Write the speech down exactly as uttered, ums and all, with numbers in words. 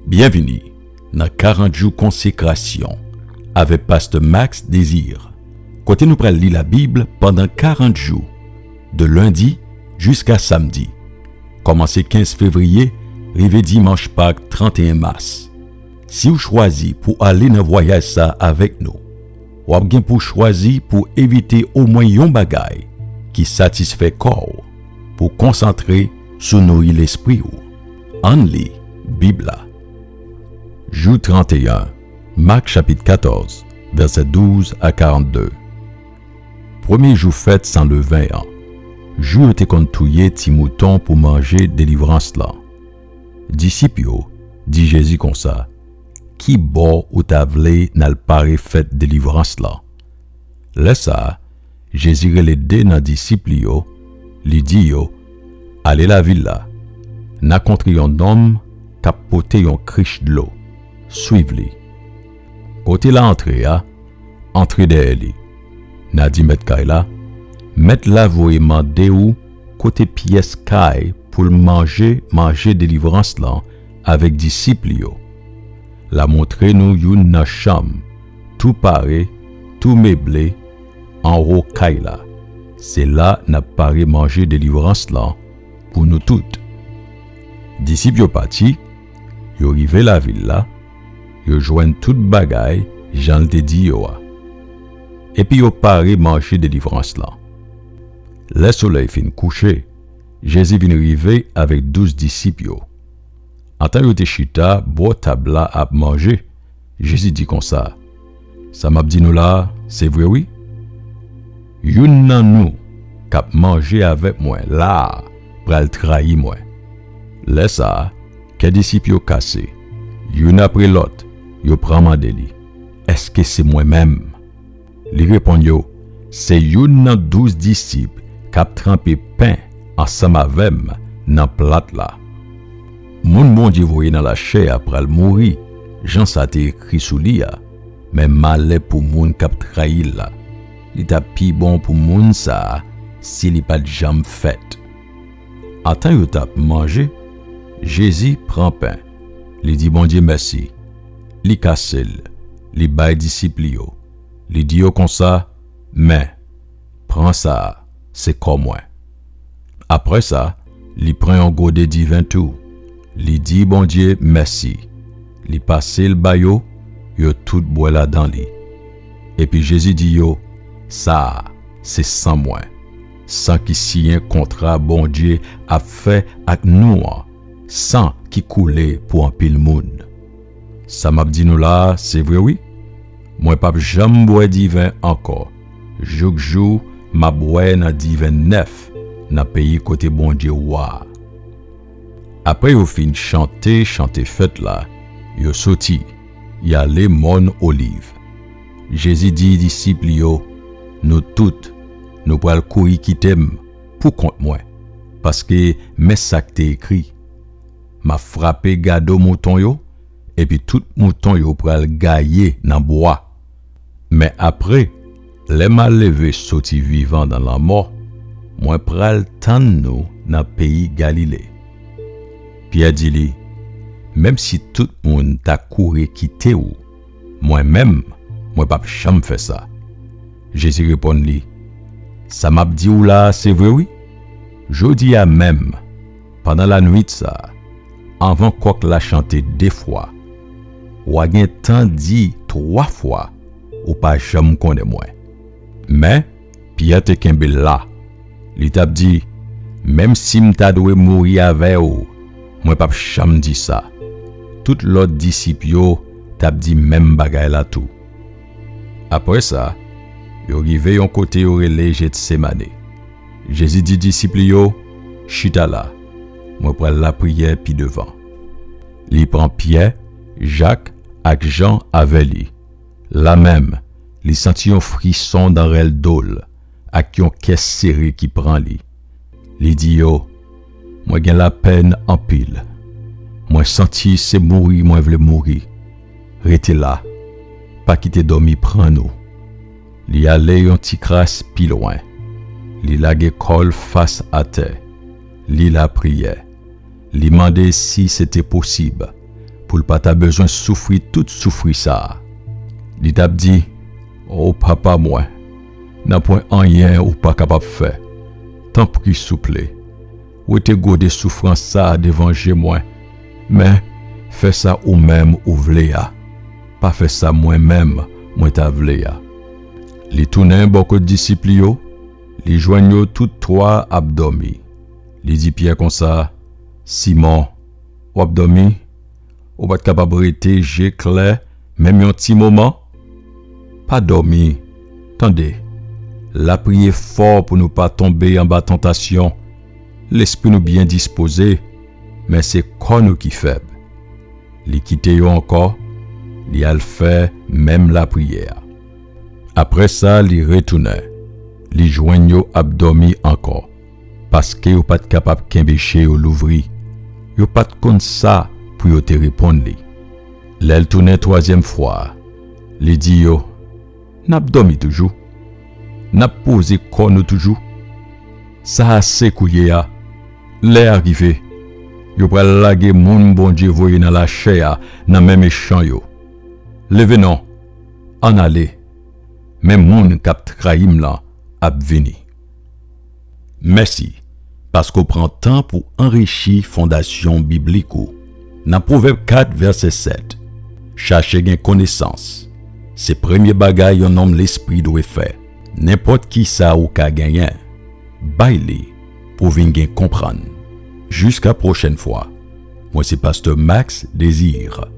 Byenvini nan karant jou konsekrasyon avèk Pastè Max Désir, kote nou pral li Labib pandan karant jou, de lendi jiska samdi, kòmanse kenz fevriye rive dimanch Pak trannteyen mas. Si w chwazi pou ale nan vwayaj sa a avèk nou, w ap gen pou chwazi pou evite omwen yon bagay ki satisfè kò w, pou konsantre sou nouri lespri w. Ann li Bib la. Jou trannteyen, Mak chapit katòz, vèsè douz a karannde. Premye jou fèt san leven an, jou yo te konn touye ti mouton pou manje delivrans lan. Disip yo di Jezi konsa, "Ki bò ou ta vle n al pare fèt delivrans lan?" Lè sa a, Jezi rele de nan disip li yo, li di yo, "Ale lavil la, n a kontre yon nonm k ap pote yon krich dlo. Swiv li. Kote l a antre a, antre dèyè li. N a di mèt kay la, 'Mèt la voye mande ou kote pyès kay pou l manje manje delivrans lan avèk disip li yo.' L a montre nou youn nan chanm, tou pare, tou meble, anwo kay la. Se la n ap pare manje delivrans lan pou nou tout." Disip yo pati, yo rive lavil la, yo jwenn tout bagay jan l te di yo a. Epi yo pare manje delivrans lan. Lè solèy fin kouche, Jezi vin rive avèk douz disip yo. Antan yo te chita bò tab la ap manje, Jezi di konsa, "Sa m ap di nou la a, se vre wi. Youn nan nou k ap manje avèk mwen la a pral trayi mwen." Lè sa a, kè disip yo kase. Youn apre lòt, yo pran mande li, "Èske se mwen menm?" Li reponn yo, "Se youn nan douz disip k ap tranpe pen ansanm avè m nan plat la. Moun Bondye voye nan lachè a pral mouri, jan sa te ekri sou li a, men malè pou moun k ap trayi l la. Li t ap pi bon pou moun sa a si li pa t janm fèt." Antan yo t ap manje, Jezi pran pen, li di Bondye mèsi, li kase l, li bay disip li yo. Li di yo konsa, "Men, pran sa a, se kò mwen." Apre sa, li pran yon gode diven tou. Li di Bondye mèsi. Li pase l ba yo, yo tout bwè ladan li. Epi Jezi di yo, "Sa a, se san mwen, san ki siyen kontra Bondye ap fè ak nou an, san ki koule pou anpil moun. Sa m ap di nou la a, se vre wi. Mwen p ap janm bwè diven ankò, jouk jou m ap bwè nan diven nèf nan peyi kote Bondye wa a." Apre yo fin chante chante fèt la, yo soti, y ale Mòn Oliv. Jezi di disip li yo, "Nou tout, nou pral kouri kite m pou kont mwen, paske men sa k te ekri, 'M ap frape gado mouton yo, epi tout mouton yo pral gaye nan bwa.' Men apre, lè m a leve soti vivan nan lanmò, mwen pral tann nou nan peyi Galile." Pyè di li, "Menm si tout moun ta kouri kite w, mwen menm, mwen p ap janm fè sa." Jezi reponn li, "Sa m ap di w la a, se vre wi. Jodi a menm, pandan lannuit sa a, anvan kòk la chante de fwa, w a gen tan di twa fwa ou pa janm konnen mwen." Men, Pyè te kenbe l la. Li t ap di, "Menm si m ta dwe mouri avè w, mwen p ap janm di sa." Tout lòt disip yo t ap di menm bagay la tou. Apre sa, yo rive yon kote yo rele Jetsemane. Jezi di disip li yo, "Chita la, mwen pral lapriyè pi devan." Li pran Pyè, Jak ak Jan avè li. Lamenm, li santi yon frison nan rèl do l ak yon kè sere ki pran li. Li di yo, "Mwen gen lapèn anpil. Mwen santi se mouri mwen vle mouri. Rete la, pa kite dòmi pran nou." Li ale yon ti kras pi lwen. Li lage kò l fas atè. Li lapriyè. Li mande si se te posib pou l pa ta bezwen soufri tout soufri sa a. Li t ap di, "O Papa mwen, nanpwen anyen ou pa kapab fè. Tanpri, souple, wete gode soufrans sa a devan je mwen, men fè sa ou menm ou vle a, pa fè sa mwen menm mwen ta vle a." Li tounen bò kot disip li yo, li jwenn yo tout twa ap dòmi. Li di Pyè konsa, "Simon, w ap dòmi? Ou pa t kapab rete je klè menm yon ti moman? Pa dòmi, tande, lapriyè fò pou nou pa tonbe anba tantasyon. Lespri nou byen dispoze, men se kò nou ki fèb." Li kite yo ankò, li al fè menm lapriyè a. Apre sa, li retounen. Li jwenn yo ap dòmi ankò, paske yo pa t kapab kenbe je yo louvri. Yo pa t konn sa pou yo te reponn li. Lè l tounen twazyèm fwa a, li di yo, "N ap dòmi toujou? N ap poze kò nou toujou? Sa ase kounye a. Lè a rive. Yo pral lage moun Bondye voye nan lachè a nan men mechan yo. Leve non, ann ale, men moun k ap trayi m lan ap vini." Mèsi, paske w pran tan pou anrichi fondasyon biblik ou. Nan Pwovèb kat, vèsè sèt, "Chache gen konesans. Se premye bagay yon nonm lespri dwe fè. Nenpòt ki sa ou ka genyen, bay li pou w vin gen konprann." Jiska pwochèn fwa, mwen se Pastè Max Désir.